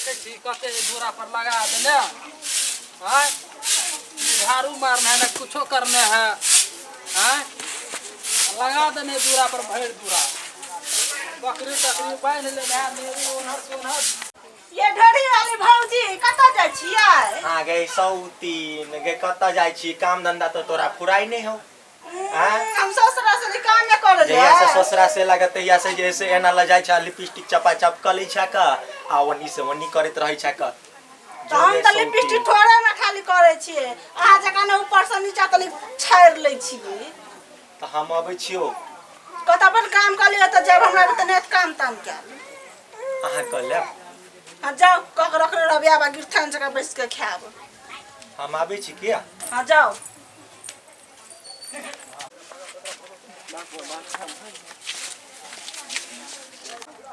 देखै छी कते दूरा पर लगा देने आँय, ने झाड़ू मारने है ने कुछो करने है। आँय, लगा देने दूरा पर भरि दूरा बकरी तकरी बान्हि लेने है मेरी ओनहर से ओनहर। ये ढोरी वाली भौजी कतऽ जाइ छियै? आ गई सौतीन गे, कतऽ जाइ छी? काम धंधा तऽ तोरा फुराइ नहि हौ। आँय? हम ससुरा से काम नहि करऽ जहिया से जाय। ससुरा से लागत तहिया से जे से एना लऽ जाइ छै, लिपस्टिक चपा चप कऽ लै छै क आ ओन्नी से ओन्नी करैत रहै छै क। तऽ हम तऽ लिपस्टिक थोड़े ने खाली करै छियै, अहाँ जकाँ ने ऊपर से नीचा तलिक छाड़ि लै छियै। तऽ हम अबै छियौ। कतऽ अपन काम कऽ लिअ तऽ जायब, हमरा तऽ नहि काम ताम कयल। अहाँ कऽ लेब। हाँ जाउ, कऽ के रखने रहबै, आब गिरथान जकाँ बैस कऽ खायब। हम आबै छी किया? हाँ जाउ।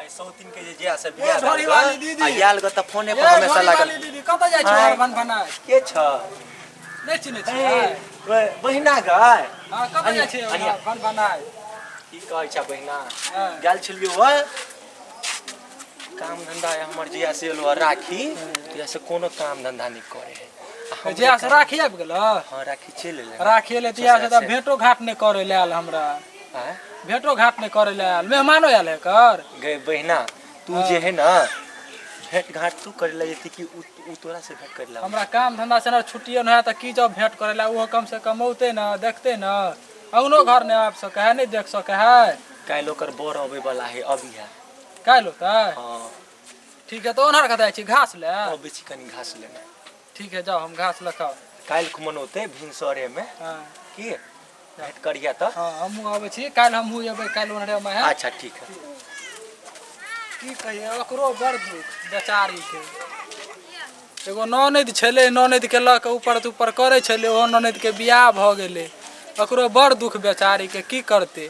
एहि सौतीन के जे जिया से बियाह ढोरी भेल वाली ग, दीदी। आ आयल ग तऽ फोने पर ए, हमेशा ढोरी लागल। वाली दीदी, कतऽ जाइ छी? आँय। भन भनाइ के छ? नहि चिन्है छियै? बहिना गय। हँ, कतऽ जाइ छियै? अनिया। भन भनाइ। की कहै छ बहिना? हँ। गेल छलियौ व काम धंधा हमर जिया से एलो राखी तहिया से कोनो काम धंधा नहि करे है। आ हमरे जहिया से राखी आबि गेल। हाँ, राखी चलि एलै। राखी एलै तहिया से ससुरा तऽ भेंटो घाट नहि करै लए आयल हमरा। आँय? भेंटो घाट नहि करै लए आयल, मेहमानो आयल है कर। गए बहिना, तू जे है ना भेंट घाट तू करे ला जेती कि उ तोरा से भेंट करे ला? हमरा काम धंधा से ना छुट्टियो नहि है तऽ की जाउ भेंट करै लए? ओहो कम से कम औतै ने, देखतै ने। अंगनो घर नहि आबि सकै है, नहि देख सकै है। काल्हि ओकर बर अबै वाला है, अभी है। काल्हि औतै? हाँ। ठीक है, तऽ ओनहर कतऽ जाइ छी घास ले? अबै छी कनी घास लेने। ठीक है, जाउ, हम घास लऽ कऽ आउ। काल्हि खुमन औतै भिनसरे में। हाँ। की भेंट करिया तऽ? हाँ, हमहूँ अबै छी काल्हि, हमहूँ एबै काल्हि ओनहरे में है। अच्छा ठीक है। की कहिए, ओकरो बड़ दुख बेचारीके। एगो ननैद छलै, ननैदके लऽ कऽ ऊपर तऽ ऊपर करै छलै, ओहो ननैदके बियाह भऽ गेलै। ओकरो बड़ दुख बेचारीके, की करतै?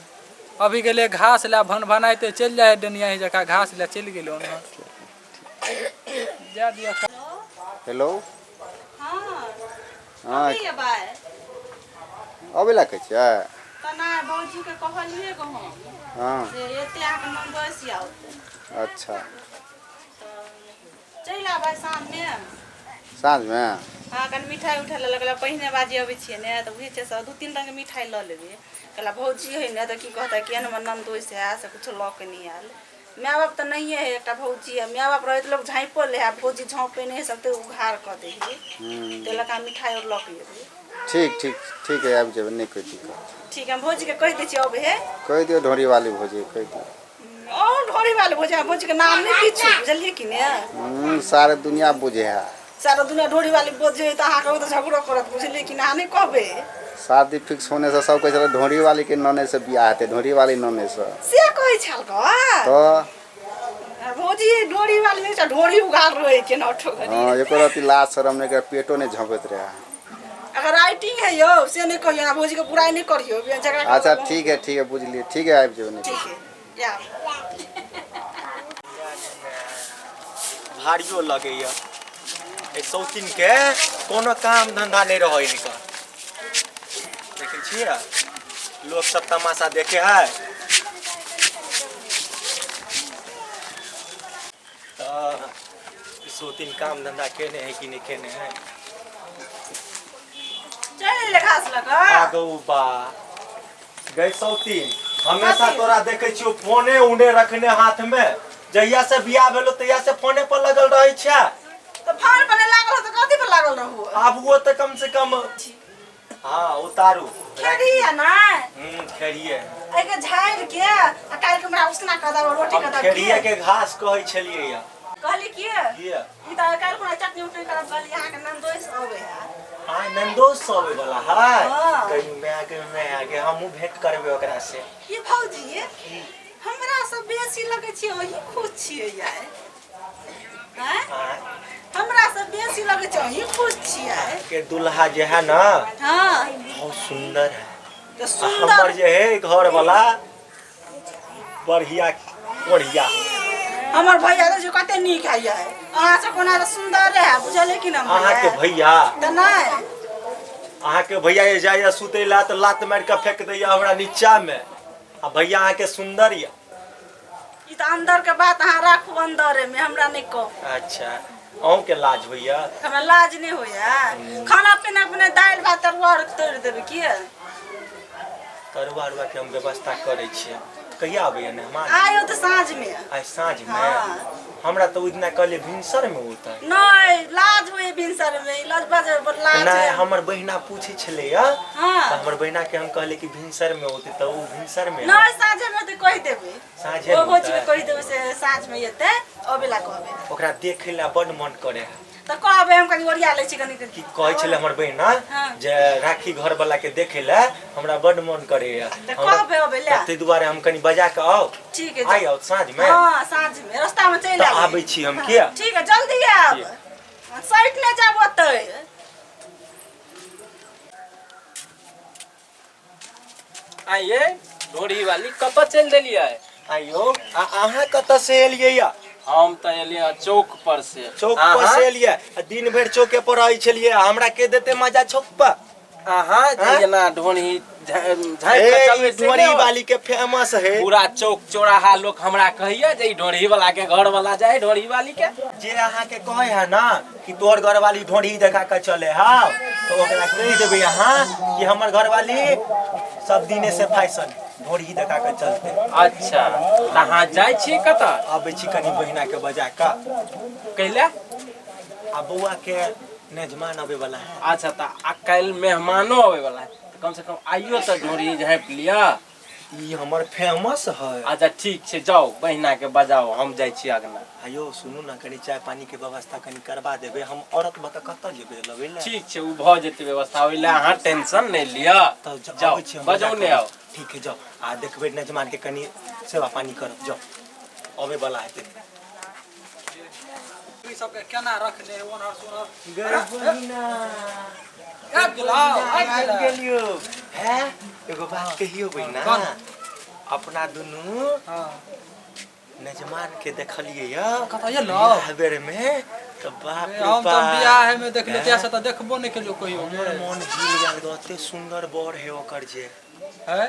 अभी गेलै घास लए, भन भनाइते चलि जाइ हइ डनियाही जकाँ, घास लए चलि गेलै ओन्हर। जा दिअ। हेलो। हाँ। हाँ। कथी एबै? अबै लए कहै छियै? तऽ नहि, भौजीके कहलियै गो हम से एते अहाँके ननदोसि आओत। अच्छा। तऽ चलि आबै साँझमे। साँझमे? हँ, कनि मिठाइ उठाइ लऽ लगल। पहिने बाजी अबै छियै ने तऽ बुझै छियै, सब दू तीन रङ्गके मिठाइ लऽ लेबै। कहला भौजी हइ ने तऽ की कहतै, केहन हमर ननदोसि हइ से किछो लऽ कऽ नहि आयल। माय बाप तऽ नहिए हइ, एकटा भौजी हइ। माय बाप रहै तऽ लोक झाँपिओ लै हइ, भौजी झाँपै नहि हइ, सब तऽ उघार कऽ दै हइ। ताहि लऽ कऽ मिठाइ आओर लऽ कऽ एबै। ठीक ठीक ठीक है, आबि जेबै, नहि कोइ दिक्कत। ठीक है, हम भौजीके कहि दै छियै अबै हइ। कहि दियौ, ढोरी वाली भौजी कहि दियौ। ओ ढोरी वाली भौजी, भौजीके नाम नहि किछु बुझलियै कि ने? सारे दुनिया बुझे है। सारा दुनिया ढोरी वाली बुझे तऽ अहाँके ओ तऽ झगड़ो करत, बुझलियै कि ने? अहाँ नहि कहबै। शादी फिक्स होने से सब कहै छलै ढोरी वाली के नने से बियाह हेतै, ढोरी वाली नने से। से कहै छल गऽ? तऽ भौजी ढोरी वाली नहि छै, ढोरी उघार रहै के नौठो घड़ी। हाँ, एको रत्ती लाज शरम नहि, एकरा पेटो नहि झँपैत रहै। अगर राइटिंग है यौ से नहि कहियौ, अहाँ भौजी के बुराइ नहि करियौ, झगड़ा करबै। अच्छा ठीक है, ठीक है, बुझलियै, ठीक है, आबि जेबै। नहि ठीक है, जाउ। भारियो लगैया एहि सौतीन के, कोनो काम धंधा नहि रहै हिनकर। देखै छियै, लोक सब तमाशा देखे है। तऽ ई सौतीन काम धंधा केने है कि नहि केने है? चलि एलै घास लऽ कऽ। आगौ बा गई सौतीन, हमेशा तोरा देखै छियौ फोने उने रखने हाथ में। जहिया से बियाह भेलो तहिया से फोने पर लगल रहै छै। तऽ फोन पर नहि लागल हो तऽ कथी पर लागल रहू? आब वो तऽ कम से कम हाँ उतारू। खेरी है ना? खेरिए। एहिके झाड़ि के आ काल्हि के हमरा उसना कऽ देब, रोटी हम कऽ देब। खेरिए के घास कहै छलियै या। कहली की? किया? ई तऽ काल्हि खुना चटनी उटनी करब, कहली अहाँके ननदोसि अबै है। आय नंदोस सब अबै वाला है? हाँ। कही माय के, माय के, हमहूँ भेंट करबै ओकरा से। की भौजी, हमरा सब बेसी लगै छियै अहीं खुश छियै यार? आँय? आँय? हमरा सब बेसी लगै छै अहीं खुश छियै। के दुल्हा जे है ना, बहुत सुंदर है। तऽ आ सुंदर हमर जे है घर वाला बढ़िया बढ़िया। हमर भैया देखियौ कते नीक है यार, अहाँ से कोना तऽ सुंदर है, बुझलियै कि ना? अहाँके भैया? तऽ नहि। अहाँके भैया जे जाइया सुतै ला तऽ लात मारि कऽ फेंक दैया हमरा नीचा में, आ भैया अहाँके सुंदर या। ई तऽ अंदर के बात अहाँ राखू अंदरे में, हमरा नहि कहू। अच्छा, अहूँ के लाज होइया? हमरा लाज नहि होइया। खाना पीना अपने दालि भात तरुआ आर तोड़ि देबै की? तरुआ अरुआ के हम व्यवस्था करै छियै। कहिया आबैया मेहमान? आयो तऽ साँझ में। आइ साँझ में? हाँ। हमरा तऽ ओहि दिना कहलियै भिनसर में औतै। नहि, लाज होइया भिनसर में, लाज बाजै बड़ लाज नहि, होइया। हमर बहिना पूछै छलैया। हाँ। तऽ हमर बहिना के हम कहलियै कि भिनसर में औतै, तऽ ओ भिनसर में। नहि, साँझे में तऽ कहि देबै। साँझे ओ में भौजी के औतै? कहि देबै से साँझ में एतै, अबै ला कहबै। ओकरा देखै ला बड मन करे है। तऽ कहबै, हम कनि ओरिया लै छी कनि। की कहै छलै हमर बहिना? हाँ। जे राखी घर वाला के देखै ला हमरा बड मन करैया। तऽ कहबै अबै ला। ताहि दुआरे हम कनि बजा के आउ। ठीक है। आइ आउ साँझ में? हाँ, साँझ में रास्ता में चलि तऽ आबै। आबै छी हम। किया? ठीक है, जल्दी आयब, सटि नहि जायब ओतै। आइए ढोरी वाली, कतऽ चलि देलियै? आइयो, आ अहाँ कतऽ से एलियै या? हम तऽ एलियै चौक पर से। चौक पर से एलियै आ दिन भरि चौके पर रहै छलियै, आ हमरा के देते मजा चौक पर? अहाँ जे हाँ? एना ढोरी झाँपि ए, कऽ ई चलबै से ढोरी नहि होत। वाली के फेमस है। पूरा चौक चौराहा लोक हमरा कहैया जे ई ढोरी वाला के घर वाला जाय ढोरी वाली के। जे अहाँ के कहै है ना कि तोहर घरवाली ढोरी देखा के चले हा, तो ओकरा कहि देबै अहाँ कि हमर घरवाली सब दिने से फैशन ढोरी देखा के चलते। अच्छा, तऽ अहाँ जाइ छियै कतऽ? आबै छी कनि बहिना के बजा के। कैला? आ बौआ के मेजमान अबै वाला है। अच्छा, तऽ आ काल्हि मेहमानो अबै वाला है, तऽ कम से कम आइयो तऽ ढोरी झाँपि लिअ। ई हमर फेमस है। अच्छा ठीक छै, जाउ बहिना के बजाउ, हम जाइ छी अगना। आयो सुनू ना, कनि चाय पानी के व्यवस्था कनि करबा देबै, हम औरत बता कतऽ जेबै लबै लए? ठीक छै, ओ भऽ जेतै व्यवस्था, ओहि लए अहाँ टेंशन नहि लिअ। तऽ जाउ, आबै छी हम बजा बजौने कऽ। आउ। ठीक है, जाउ आ देखबै नजमान के कनि सेवा पानी करब, जाउ अबै वाला हेतै। ई सबके केना रखने है ओनहर सोनहर। गै बहिना, आबि गेलौ, आबि आबि गेलौ। गेलियो है। एगो बात कहियो बहिना? कोन? अपना दुनू हाँ। नजमान के देखलियै या कतऽ एलौ? बियाह बेर में तऽ बाप रे हम तऽ बाप, बियाह में देखलियै हैं? तहिया से तऽ देखबो नहि केलियौ कहियो। हमर मन हिल गेल, ओते सुंदर बर है ओकर जे है।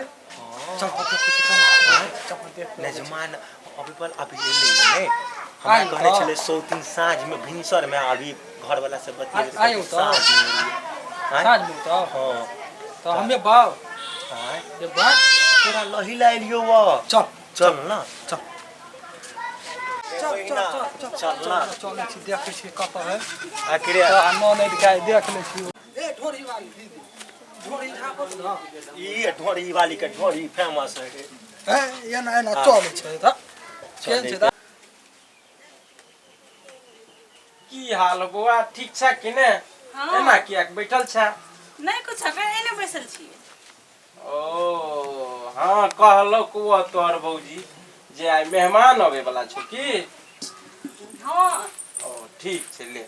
चल देखै छी, चल चल देख। नजमान अभी पर अभी एलै ने, हमरा आइ कहने तऽ। छलै सौ दिन साँझ में भिनसर में अभी घर वाला से बतियेबै। आइ तऽ। साँझ में एलियै। आँय? साँझ में तऽ? हाँ। तऽ हमे बाब आँय? जेबै। तोरा लही ला एलियौ व। चल। चल ना। चल चल चल चल। चल ना। चलै छी, देखै छी कतऽ है। आखिरे तऽ ननैद के आइ देख लै छी। ए ढोरी वाली दीदी, ढोरी झापत न। ई ढोरी वाली के ढोरी फेमस है। है, एना एना चलै छै तऽ केहन छै तऽ? की हाल बौआ, ठीक छै कि ने? हाँ। एना किया बैठल छै? नहि कुछ, एने बैसल छियै। ओ हाँ, कहलक ओ तोहर भौजी जे आइ मेहमान अबै वाला छौ की? हाँ। ओ ठीक छै, ले।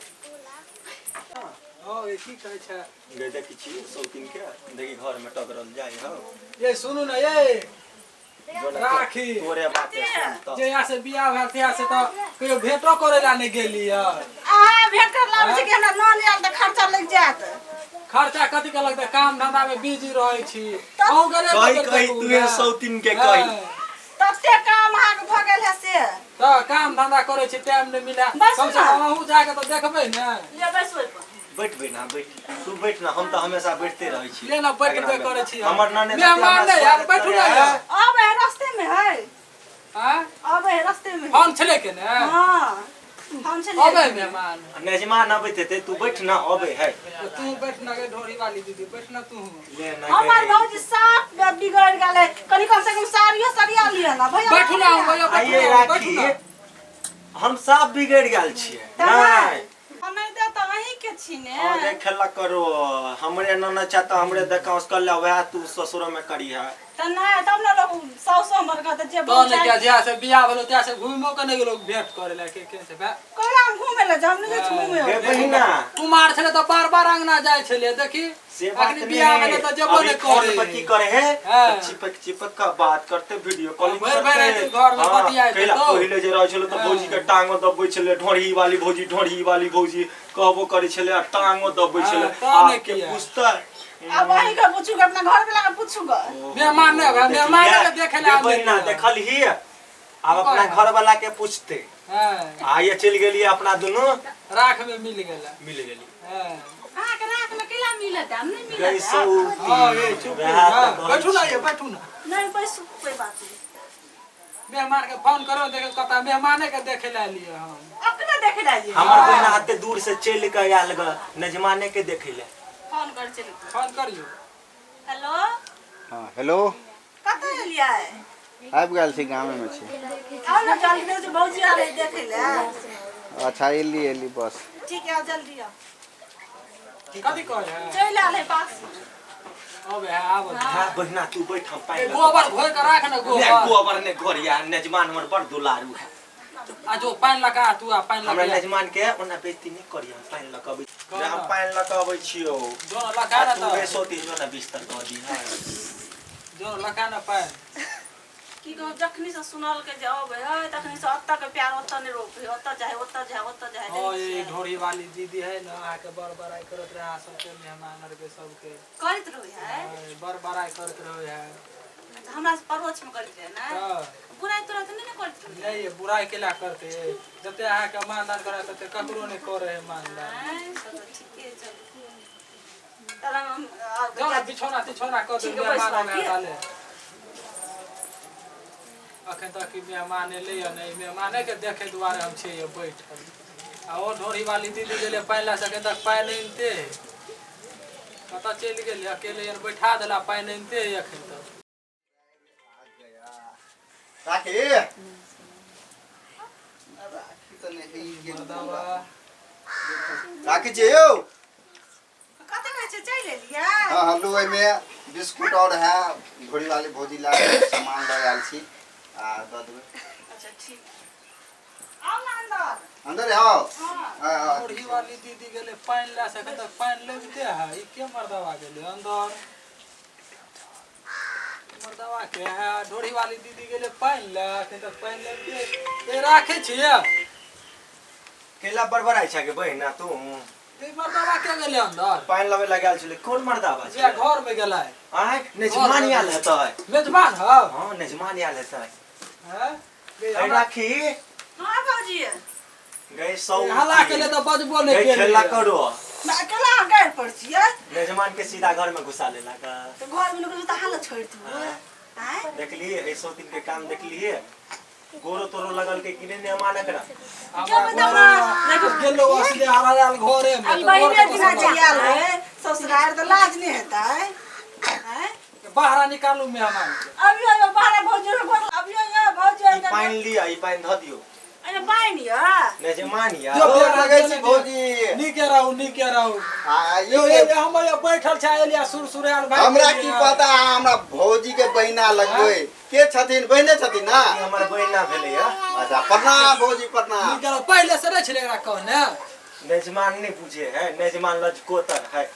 हँ, ई की कहै छै? गे देखै छी सौतीन के, देखी घर में टकरल जाइ हौ। ये सुनू ने, ये राखी। तोरे बाते सुन तऽ। जहिया से बियाह भेल तहिया से तऽ कहियो भेंटो करै ला नहि गेली है। अहाँ भेंट कर लाबै छै कि हमरा नन आयल तऽ खर्चा लागि जायत। खर्चा कथी के लगतै? काम धंधा में बिजी रहै छी। अहूँ गेले कही बगल कही देखू तुहे ने। सौतीन के कही। हँ। तते काम अहाँके भऽ गेल है से। तऽ काम धंधा करै छी, टाइम नहि मिले। बस कम से ने। कम अहूँ जाके तऽ देखबै ने। ले बैस ओहि पर। बैठबै ना, बैठ तू, बैठ ना, हम तऽ हमेशा बैठते रहै छी। ले ना, बैठबे करै छी हम। हमर ननद मेहमान नहि यार, बैठू ना यार। अबै है रास्ते में है। आँय? अबै है रास्ते में। फोन छलै के ने? हाँ, हम छलियै। अबै मेहमान। नजमान अबैत हेतै, तू बैठ ना, अबै है। तऽ तू बैठ ना गे ढोरी वाली दीदी, बैठ ना तू। ले ना हमर गे। भौजी साफ बिगड़ि गेलै, कनि कम से कम साड़ियो सरिया लिअ ना भैया। बैठू ना भैया, बैठू आइए ना, बैठू राखी, ना। हम साफ बिगड़ि गेल छियै? नहि। नहि तऽ अहीं के छी ने। हाँ, खेला करो, हमरे ननद छै तऽ हमरे देखाउस कर ले, वएह तू ससुरो में करी है। तऽ नहि, तब ने लोक साउसो हमर कहतै जे तऽ ने क्या, जहिया से बियाह भेलो तहिया से घुमो के नहि गेलो भेंट करे ला। के के छै बे? कोला हम घूमे लए जाउ, हम नहि जाइ छी घूमे। गे बहिना, कुमार छलै तऽ बार बार अंगना जाइ छलै, देखी। से बात अखनी नहीं बियाह है। भेलै तऽ जेबो अभी नहि फोन करे। पर की करे है? हाँ। तऽ चिपक चिपक का बात करते, वीडियो कॉलिंग भरि भरि करते। राति घर में हाँ, बतियाइत कैला हेतौ। पहिले जे रहै छलै तऽ हाँ। भौजी के टांगो दबबै छलै, ढोढ़ी वाली भौजी, ढोढ़ी वाली भौजी कहबो करै छलै आ टांगो दबबै हाँ, छलै। तऽ आब नहि के किया। पूछतै? आब अहीं के पूछू के अपना घर वाला के पूछू ग? मेहमान नहि भाई, मेहमान के देखे ला बहिना आबै। देखलही? आब अपना घर वाला के पूछते। हाँ। आइए चलि गेलियै अपना दुनू राख में मिल गेला। मिल गेली। हाँ। अहाँके राख में केला मिलत? हम नहि गई मिलत। सौती। हाँ, ये चुप। वएह तऽ हाँ, कहै बैठू ना छी। ये, बैठू ना। नहि बैसू, कोई बात नहि। मेहमान के फोन करो, देखे कता मेहमाने के देखे ला लिए हम। अपने देखे ला लिए। हमर बहिना एते दूर से चलि कऽ आयल ग नजमाने के देखै ले। फोन कर चलू। फोन करियो। हेलो। हाँ हेलो। कतऽ एलियै? आबि गेल छी, गामे छी। आउ ने जल्दी, जे भौजी आबै देखै ले। अच्छा एली एली बस। ठीक है, आओ जल्दी आओ। कथी कहै है? चलि आयल है पास। अबे है, आब। हाँ बहिना तू बैठ, हम पानि ए, लऽ गोबर घोरि के राख ने। कऽ। गोबर गोबर ने घोरिया, नजमान हमर बड़ दुलारू है। आ जो पानि लगा तू, आ पानि हमरा लगा। नजमान के ओना बेइज्जती नहि करिया। हम पानि लऽ कऽ अबै छी। हम पानि लऽ कऽ अबै छियौ। जो लगा आ ने तू तऽ बेसोती जो ने बिस्तर कऽ दी। जो लगा ने पानि। की कहू, जखनी से सुनलकै जे अबै है तखनी से ओतऽ के प्यार ओतऽ नहि रोपे, ओतऽ जाइ, ओतऽ जाइ, ओतऽ जाइ। हाँ, ये ढोरी वाली दीदी है ना, अहाँके बड़ बड़ाई करत रहे, अहाँ सबके मेहमान आरके सबके करैत रहै है। हाँ, बड़ बड़ाई करत रहे है। अच्छा, हमरा से परोक्ष में करैत रहै ने? तऽ बुराइ तोरा तऽ नहि ने करैत रहै? नहीं, ये बुराई केला करते? जते अहाँके मानदान करे तते ककरो नहीं करे है मानदान। आँय, सब तऽ ठीके चलू तब हम आब। जाओ ना, बिछौना तिछौना कर दे। ठीक है, मेहमान बैसबा आबै की? ताले अखन तक ई मेहमान एलै या नहि, मेहमाने के देखे दुआरे हम छियै बैठल। आ ओ ढोरी वाली दीदी गेलै पानि ला, अखन तक पानि आनिते है। कतऽ चलि गेलै? अकेले यार बैठा देला, पानि आनिते है अखन तक। राखी, राखी तऽ नहि गेल। मर्दवा। राखी छी यौ। कतऽ कहै छै चलि एलियै? हाँ हल्लू, एहिमे बिस्कुट और है, घोड़ी वाली भौजी ला सामान लऽ आयल छी, आ दऽ देबै। अच्छा ठीक, आउ ने अन्दर। अंदर आओ। हाँ। हाँ, हाँ। ढोरी वाली दीदी गेलै पानि ला से अखन तक पानि लगिते है। ई के मर्दवा गेलै अंदर? मर्दवा के है? ढोरी वाली दीदी गेलै पानि ला, अखन तक पानि लगिते। ए, राखै छियै। केला बड़बड़ाइ छै गे बहिना तू? ई मर्दवा के गेलै अंदर? पानि लबै लग आयल छलै। कोन मर्दाबा जे छै? घर में गेलै। आँय, नजमान आयल हेतै। मेजबान हौ? हाँ, नजमान आयल हेतै। हैं? ए राखी। हाँ भौजी। गई सौ। हल्ला केले तऽ बजबो नहि गई केलै। खेला करो। ना अकेला अहाँ गाड़ि पर छियै। नजमान के सीधा घर में घुसा लेलक। तऽ घर में लोक तऽ हालत छोड़ि दू आँय। देखलिए एहि सौ दिन के काम? देखलिए गोरो तोरो लगल के कि नहि मेहमान एकरा? जब तब ना गेलो असले हरायल घरे में। आ तऽ पहिले घर दिना के जे आयल है ससुराल तऽ लाज नहि हेतै आँय? बाहर निकालू मेहमान के। अभी अभी बाहर भौजी घर अभी यो भौजी। ई पानि लिअ, ई पानि धऽ दियौ। अरे पानि यऽ। नजमान या। जो गोर लगै छी भौजी। नीके रहू, नीके रहू। आ यो ई ये हम ये बैठल छै, एलिया सुरसुरायल भाई। हमरा की पता, अहाँ हमरा भौजी के बहिना लगबै के छथिन? बहिने छथिन ना? ई हमर बहिना भेलै या। अच्छा, प्रणाम भौजी, प्रणाम। नीके रहू। पहिले से नहि छलै एकरा कहने। नजमान नहीं बुझे है, नजमान लजकोतर है।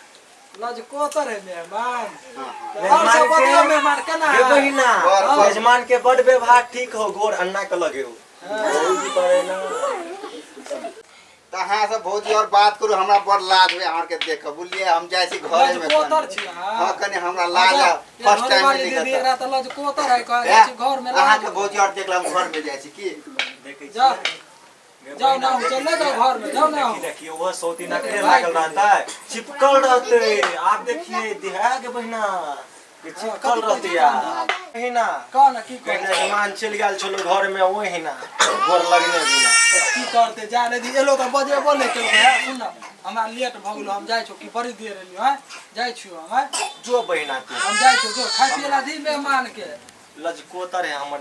लजकोतर है मेहमान। हाँ, हाँ। और सब बतियो मेहमान केना गे है? बहिना, बर- यजमान के बड़ व्यवहार ठीक हो, गोर अन्ना के लगे हो भौजी करे ना। तऽ अहाँ सब भौजी और बात करू, हमरा बड़ लाज होय अहाँके देख कऽ, बुझलियै? हम जाइ छी घरे में। लजकोतर छी अहाँ? हाँ, कनि हमरा लाज फर्स्ट टाइम वाली दीदी एकरा तऽ लजकोतर है कहै जाइ छी घर में लाज। अहाँके भौजी और देखला, हम घर में जाइ छी की। देखै जा। छियै गे जाओ बहिना, ना, चले जाओ घर में, जाओ ना। देखी देखिए, वो सौती नखरे लागल रहता है, चिपकल रहते। आप देखिए दिहा के बहिना के चिपकल रहते यार बहिना। कह ना, की गे कहै? नजमान चलि गेल छलो घर में, ओहिना गोर लगने बिना। की करते, जा नहीं दी एलो तऽ बजेबो नहि केलकै। है सुन ना, हमरा लेट भऽ गेलो, हम जाइ छौ की, बड़ी देर एलियो हैं, जाइ छियो हम हैं। जो बहिना तू। हम जाइ छियो, जो खाय पिए ला दी मेहमान के। लजकोतर है हमर।